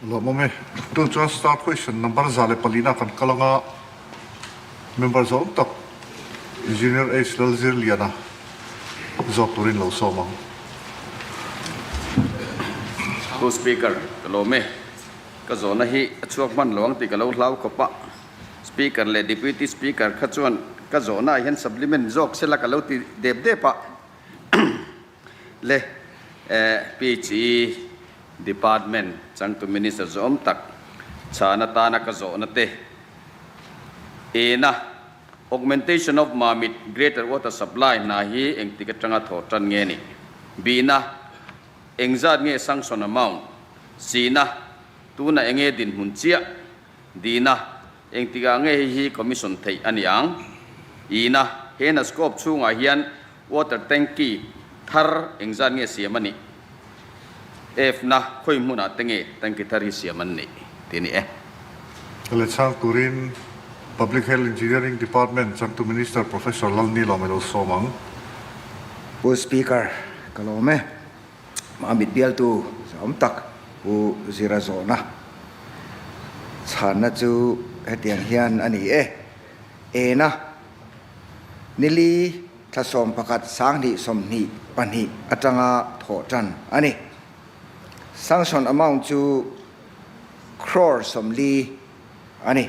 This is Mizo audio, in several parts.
Lawmawm e. Tun chuan star question number 104 na kan kal anga member zawng tak Engineer H Lalzirliana zawk turin lo sawm ang. Pu Speaker, ka lawm e. Ka zawhna hi a chhuak hman lo ang tih ka lo hlau khawp a. Speaker leh Deputy Speaker kha chuan ka zawhna ah hian supplement zawk sela ka lo ti dep dep a. Le PHE Department changtu Minister zawm tak chhan atana ka zawhna te ena Augmentation of Mamit Greater Water Supply hna hi engtik atanga thawh tan nge ni? Bihna Engzat nge sanction amount? Sihna Tuna enge dinhmun chiah? Dina, Engtikah nge hei hi commission theih a ni ang? Ina, He na scope chhungah hian water tanky thar engzat nge siam a nih? F na khawi hmunah te nge tanky thar hi siam an nih? Tih a ni e. Lechang turin Public Health Engineering Department changtu Minister Professor Lalnilawm ilo sawm ang. Pu Speaker, ka lawm e. Mamit bialtu zahawm tak Pu Zira zawhna chhanna chu hetiang hian a ni e. Ena, Nili thla 11 2022 atanga thawh tan a ni. Sanction amount chu crore 40 a ni.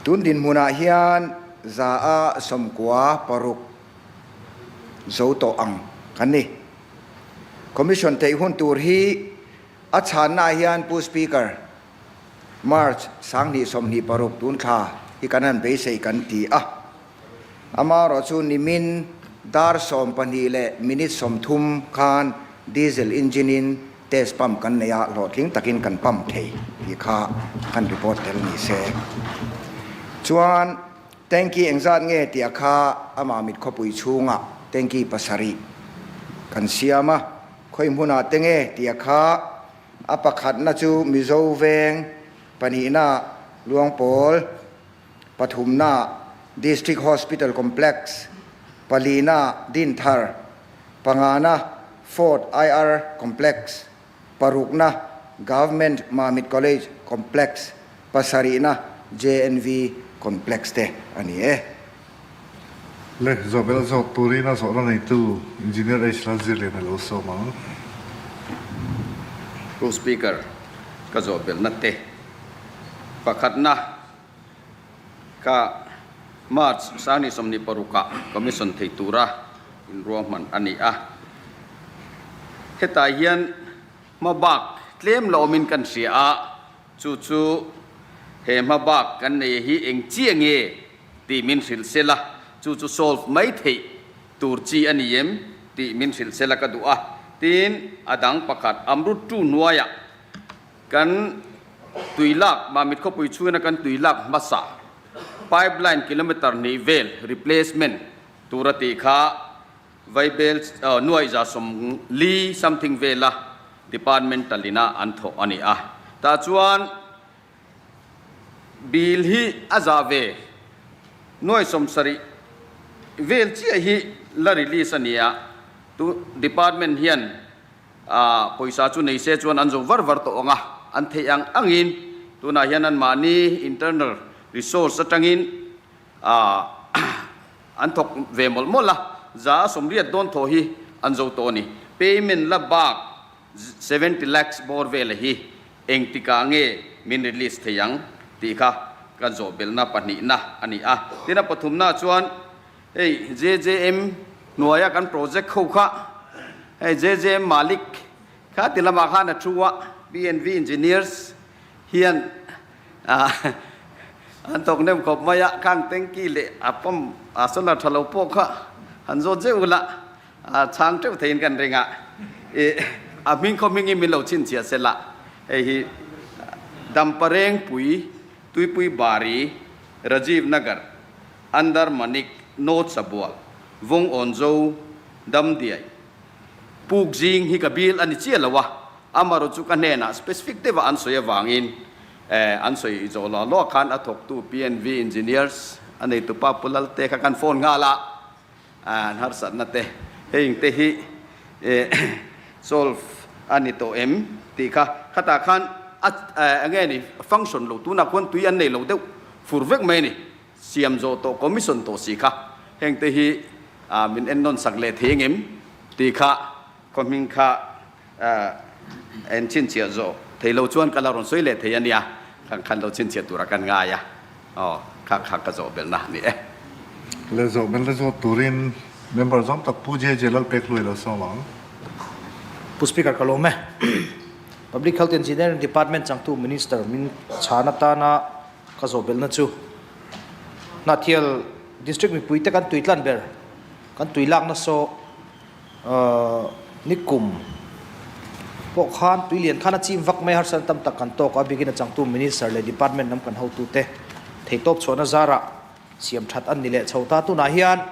Tun dinhmunah hian 96% zo tawh ang kan ni. Commission theih hun tur hi a chhanna ah hian Pu Speaker, March 2026 tun thla hi kan han beisei kan ti a. Amaherawh chu nimin dar 12 leh minute 30 khan diesel engine in test pump kan nei a, hlawhtling takin kan pump thei tih kha kan report tel ni se. Chuan Tanky engzat nge tih a kha amah mit khawpui chhungah tanky pasarih kan siam a, khawi hmunah te nge tih a kha a pakhatna chu Mizo veng pahnihna Luangpawl, pathumna District Hospital Complex, palina Dinthar, pangana Fort IR Complex, parukna Government Mamit College Complex, pasarihna JNV Complex te a ni e. Le, Zawhbel zawk turin a zawhna neitu Engineer H Lalzirlian a lo sawm ang. Pu Speaker, ka zawhbelna te pakhatna kha March 2026 ah Commission thei tura inruahman a ni a. Hetah hian hmabak tlem la awmin kan hria a, chu chu he hmabak kan nei hi eng chiah nge tih min hrilh sela, chu chu solve mai theih tur chi a ni em tih min hrilh sela ka duh a. Tin, a dang pakhat Amrut tu hnuaiah Kan tui lak, Mamit khawpui chhungina kan tui lak hmasa pipeline kilometer hnih vel replacement tur a tih kha Vaibel nuaih 40 something vela departmental ina an thawh a ni a. Tah chuan bill hi a zah ve nuaih 70 vel chiah hi la release a ni a, tu department hian A pawisa chu nei se chuan an zo var var tawh ang a, an theih ang angin tunah hian anmahni internal resource atangin an thawk ve mawlh mawlh a, 80% dawn thaw hi an zo tawh a ni. Payment la bak 70 lakhs bawr vela hi engtikah nge min release thei ang tih kha kan zawh belhna pahnihna a ni a. Tin a pathumna chuan Hei JJM hnuaia kan project ho kha hei JJM Malik kha ti lamah khan a thu a, PNV Engineers hian an thawk nem khawp mai a, khang tanky leh a pump a solar tha lo pawh kha han zawt zeuh ula a chhang teuh theiin kan ring a, ih a hming khaw hmingin min lo chhinchhiah sela hei hi Damparengpui Tuipui Bari Rajiv Nagar Andar Manik, North Sabual, Vawng Awn Zo, Dam Diai. Puk zing hi ka bil a ni chiah lo a, amarawh chu ka hnenah specific deuha an sawi avangin an sawi zawh lo lo khan a thawktu PNV Engineers a neitupa Pu Lalte kha kan phone nghal a, an harsatna te heng te hi solve a ni tawh em? Tih kha khatah khan a enge ni function lo tunah khuan tui an nei lo deuh fur vek mai a ni. Siam zawh tawh commission tawh si kha hengte hi min ennawn sak leh thei engem tih kha khaw hming kha en chhinchhiah zawh thei lo chuan ka la rawn sawi leh thei a nia, kan khan lo chhinchhiah tura kan ngai a, aw kha kha ka zawh belhna a ni e. Le zawh belhna zawt turin member zawm tak Pu JJ Lalpek Hluai lo sawm ang. Pu Speaker ka lawm e. Public Health Engineering Department changtu Minister min chhan atana ka zawh belhna chu Hnahthial District mipui te kan tui tlan ber, kan tui lakna saw Nikum pawh khan tui lian khan a chim vak mai harsatna tam tak kan tawk a, bikin a changtu Minister leh Department lam kan hotute theihtawp chhuahna zarah siam that an ni leh chho ta. Tunah hian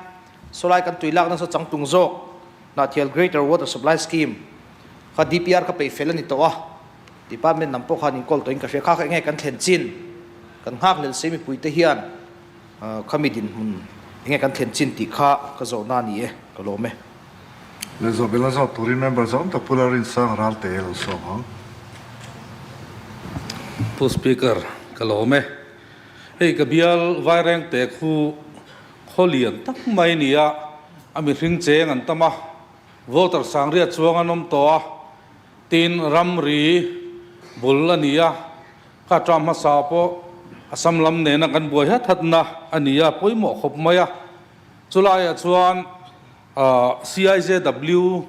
sawlai kan tui lakna saw changtlung zawk Hnahthial Greater Water Supply Scheme kha DPR kha peih fel a ni tawh a, Department lam pawh khan inkawl tawhin ka hria. Kha kha enge kan thlen chin kan nghakhlel si mipuite hian Khami dinhmun enge kan thlen chin tih kha ka zawhna a ni e, ka lawm e. Le zawh bela zawh turin member zawng tak Pu Lalrinsang Ralte lo sawm ang. Pu Speaker, ka lawm e. Hei ka bial Vairengte khu khaw lian tak mai a ni a, a mihring cheng an tam a, voter sangriat chuang an awm tawh a, tin ramri bul a ni a, Ka ṭah hmasa pawh Assam lam nena kan buai hat hatna a ni a, pawimawh khawp mai a. Chulaiah chuan CIJW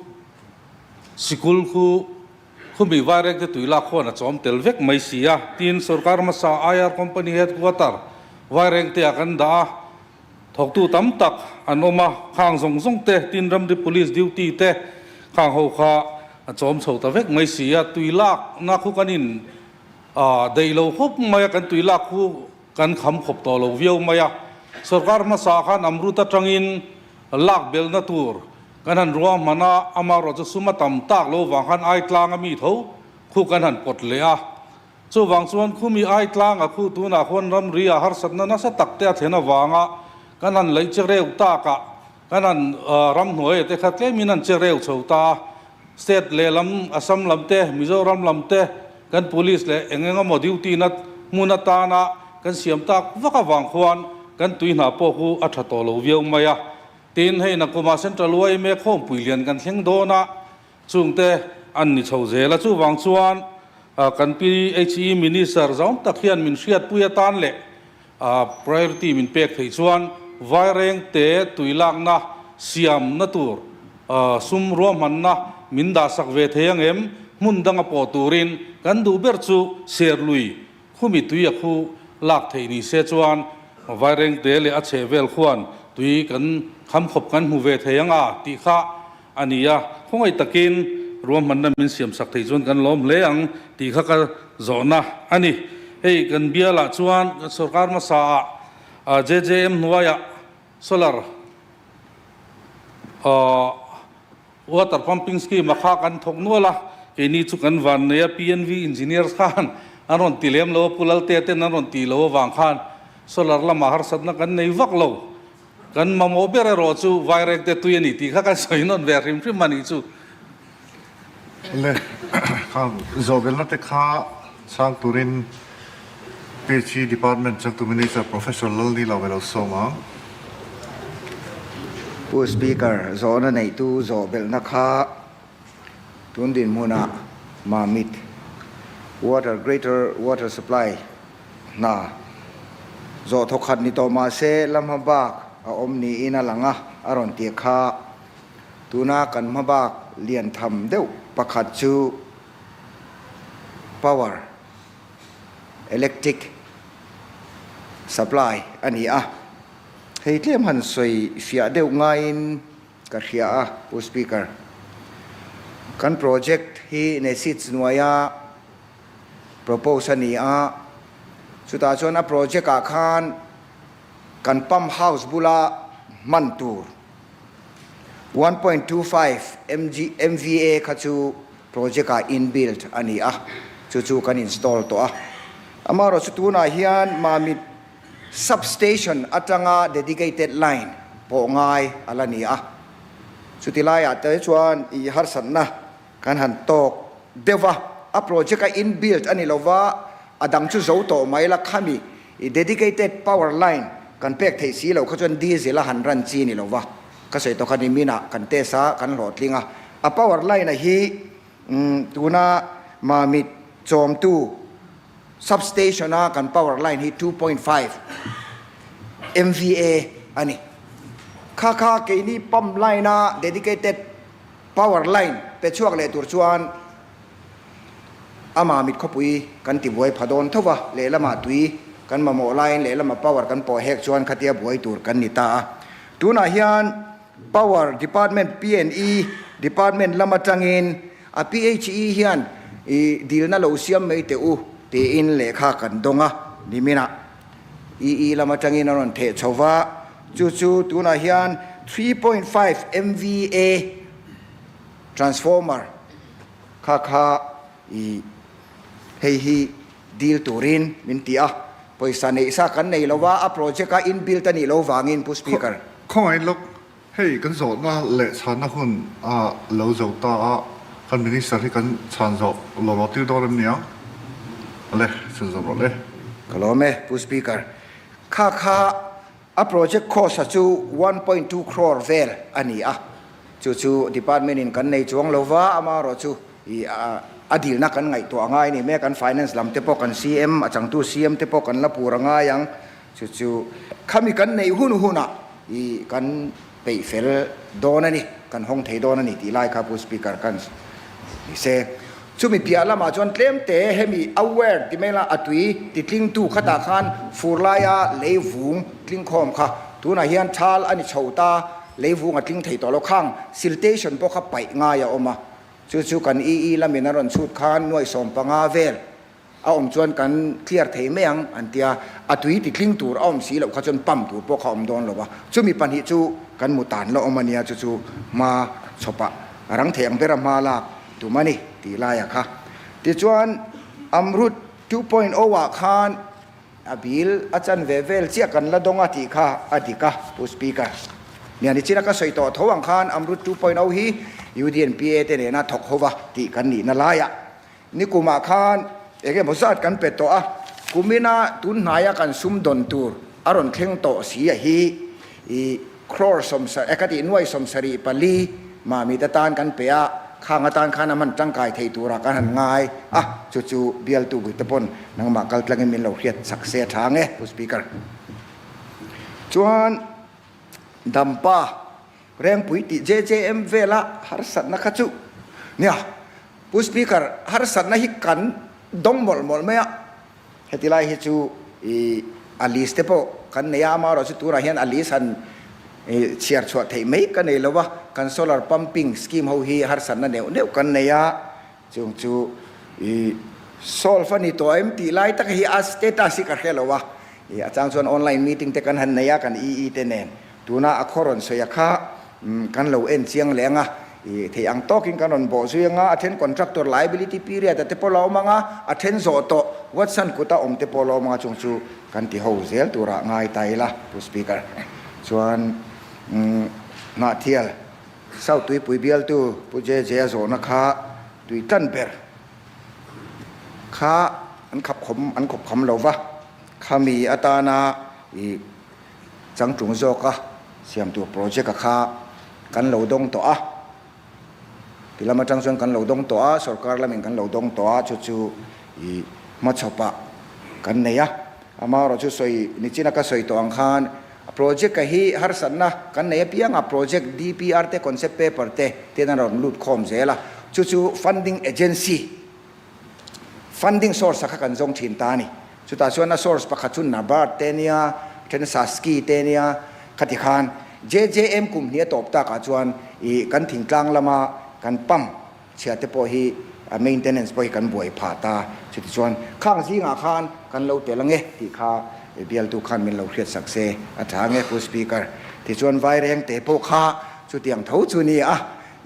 sikul khu khumi Vairengte tui lak khuan a chawm tel vek mai si a. Tin, sorkar hmasa IR Company Headquarter Vairengte-ah kan dah a, thawktu tam tak an awm a, khang zawng zawng te, tin ramri police duty te khang ho kha a chawm chho ta vek mai si a. Tui lakna khu kan in A daih lo khawp mai a, kan tui lak khu kan kham khawp tawh lo viau mai a. Sorkar hmasa khan Amrut atangin lak belhna tur kan han ruah hman a, amaherawh chu sum a tam tak lo vang khan Aitlanga mi tho khu kan han pawt leh a. Chuvang chuan khumi Aitlanga khu tunah khuan ramri ah harsatna nasa tak te a thlen avanga kan han laih che reu takah kan han ramhnuai te kha tlemin an che reu chho ta a. State lehlam, Assam lam te, Mizoram lam te kan police leh eng eng emaw duty na hmun atana kan siam tak vak avang khuan kan tui hna pawh khu a tha tawh lo viau mai a. Tin, hei nakuma Central yma khawmpui lian kan thleng dawn a, chungte an ni chho zel a. Chuvang chuan kan PHE Minister zaum tak hian min hriatpui atan leh Priority min pek theih chuan Vairengte tui lakna siamna tur sum ruahmanna min dahsak ve thei ang em? Hmun danga pawh turin kan duh ber chu Serlui khumi tui a khu lak theih ni se chuan Vairengte leh a chhehvel khuan tui kan khamkhawp kan hmu ve thei ang a tih kha a ni a, khawngaih takin ruahmanna min siamsak thei chuan kan lawm hle ang tih kha ka zawhna a ni. Hei kan bialah chuan kan sorkar hmasa ah JJM hnuaiah solar water pumping scheme a kha kan thawk nual a, keini chu kan van nei a, PNV engineers khan an rawn ti lem lo a, Pu Lalte ten an rawn tih loh avang khan solar lamah harsatna kan nei vak lo. Kan mamawh ber erawh chu Vairengte tui a ni tih kha kan sawi nawn ve hrim hrim a nih chu. Le, kha zawhbelna te kha chhang turin PHE Department changtu Minister Professor Lalni Love lo sawm ang. Pu Speaker, zawhna neihtu zawhbelhna kha tun dinhmunah Mamit Water Greater Water Supply Hna zawh thawkhat ni tawh mah se la hma bak a awm niin a lang a, a rawn ti kha. Tuna kan hma bak lian tham deuh pakhat chu power, electric, supply a ni a. Hei tlem han sawi fiah deuh ngaiin ka hria a, Pu Speaker. Kan project hi NESIDS hnuaia propose a ni a, chutah chuan a project ah khan kan pump house bula hman tur 1.25 mg MVA kha chu project ah inbuilt a ni a, chu chu kan install tawh a. Amaherawhchu chu tunah hian Mamit substation atanga dedicated line pawh ngai a la ni a, chuti laiah te chuan i harsatna kan han tawk deuh va. a project a in-built a ni lo va, a dang chu zo tawh mai la khami i dedicated power line kan pek theih si lo kha chuan diesel a han ran chi ni lo va, ka sawi tawh kha ni minah kan test a, kan hlawhtling a, a power line a hi tuna Mamit chawmtu substation a kan power line hi 2.5 MVA a ni. Kha kha keini pump line a dedicated power line pe chhuak leh tur chuan Ama mit khawpui kan ti buai pha dawn tho va, lehlamah tui kan mamawh laiin lehlama power kan pawh hek chuan khatia buai tur kan ni ta a. Tunah hian Power Department, PNE, Department lam atangin a PHE hian i dilna lo siam mai teh u tiin lehkha kan dawng a, niminah EE lam atangin a rawn theh chho va, chu chu tunah hian 3.5 MVA transformer Kha kha i hei hi deal turin min ti a, pawisa neih sa kan nei lo a, a project a in built a nih lo vangin Pu Speaker. Khawngaih lawk, hei kan zawhna leh chhanna hun a lo zo ta a, kan Minister hi kan chhan zawh lo lo tir dawn em niang? Le, chhan zawh rawh le. Ka lawm e, Pu Speaker. Kha kha A project cost a chu 1.2 crore vel a ni a, chu chu department in kan nei chuang lo va, amaherawh chu i a dilna kan ngaihtuah a ngai a ni mai a, kan finance lam te pawh kan CM, a changtu CM te pawh kan la pur a ngai ang, chu chu khami kan neih hun hunah i kan peih fel dawn a ni, kan hawng thei dawn a ni tih lai kha Pu Speaker khan ni se. Chumi piah lamah chuan tlemte hemi aware ti mai la a tui ti tlingtu khatah khan fur laia lei vung tling khawm kha tunah hian thal a ni chho ta, lei vung a tling thei tawh lo khang siltation pawh kha paih ngai a awm a, chu chu kan EE lamin a rawn chhut khan nuaih 15 vel a awm chuan kan clear thei mai ang an tia, a tui ti tling tur a awm si loh kha chuan pump tur pawh kha a awm dawn lo a, chumi pahnih chu kan mu tan la awm a nia chu chu hma chhawpah a rang thei ang ber a hma lak tum a ni tih laia kha. Tichuan Amrut 2.0 ah khan a bill a chan ve vel chiah kan la dawng a tih kha a dik a, Pu Speaker. Nia nichina ka sawi tawh tho ang khan Amrut 2.0 hi UDNPA te nena thawk hova tih kan nihna laiah Nikumah khan eng emaw zat kan pe tawh a, kumina tun hnaia kan sum dawn tur a rawn thleng tawh si a hi i crore sawmsa e ka tih nuai 74 Mamit atan kan pe a, khang atan khan a hman tangkai thei turah kan han ngai a, chu chu bialtu bute pawn nangmah kal tlangin min lo hriat chak se a tha ang e, Pu Speaker. Chuan Dampa Rengpui tih JJM vela harsatna kha chu nia Pu Speaker harsatna hi kan dawng mawlh mawlh mai a, heti lai hi chu i a list te pawh kan nei a, amaherawh chu tunah hian a list han chhiar chhuah theih mai ka nei lo a, kan solar pumping scheme ho hi harsatna neuh neuh kan nei a, chung chu i solve a ni tawh em tih lai tak hi a status hi ka hre lo a, i a chang chuan online meeting te kan han nei a kan EE te nen. Tuna a khaw rawn sawi a kha kan lo en chiang leh ang a, i theih ang tawkin kan rawn bawh zui ang a, a then contractor liability period a te pawh la awm ang a, a then zawh tawh Watson kuta awm te pawh la awm ang a, chung chu kan ti ho zel turah ngai ta ila Pu Speaker. Chuan Hnahthial South Tuipui bialtu Pu JJ a zawhna kha tui tlan ber kha an khap khawm an khawp kham lo va, khami atana i Changtlung zawka siam tur project a kha kan lo dawng tawh a, ti lam atang chuan kan lo dawng tawh a, sorkar lamin kan lo dawng tawh a, chu chu i hmachhawpah kan nei a. Amaherawh chu sawi nichina ka sawi tawh ang khan project a hi harsatna kan nei apiang a, project DPR te concept paper te ten an rawn lut khawm zel a, chu chu funding agency Funding source a kha kan zawng thin ta a ni. Chutah chuan a source pakhat chu NABARD te nia, then SASCI te nia, khati khan JJM kum hnih a tawp takah chuan ih kan thingtlang lama kan pump chhia te pawh hi a maintenance pawh hi kan buai phah ta. Chutichuan khang zingah khan kan lo tel ange tih kha bialtu khan min lo hriat sak se a tha ange Pu Speaker. Tichuan Vairengte pawh kha chutiang tho chu ni a.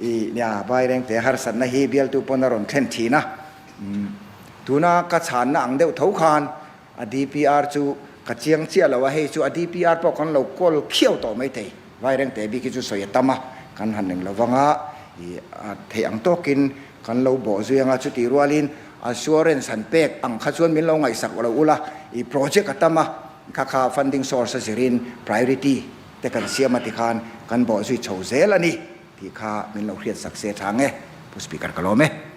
I nia, Vairengte harsatna hi bialtu pawn a rawn thlen thin a, tuna ka chhanna ang deuh tho khan a DPR chu ka chiang chiah lo a, hei chu a DPR pawh kan lo kawl khiau tawh mai thei, Vairengte bik hi chu sawi a tam a, kan han eng lo vang a, i a theih ang tawkin kan lo bawh zui ang a, chutih rualin Assurance han pek ang kha chuan min lo ngaihsak lo ula, i project a tam a, kha kha funding source a zirin priority te kan siam a tikhan kan bawhzui chho zel a ni tih kha min lo hriatsak se tha nge Pu Speaker ka lawm e.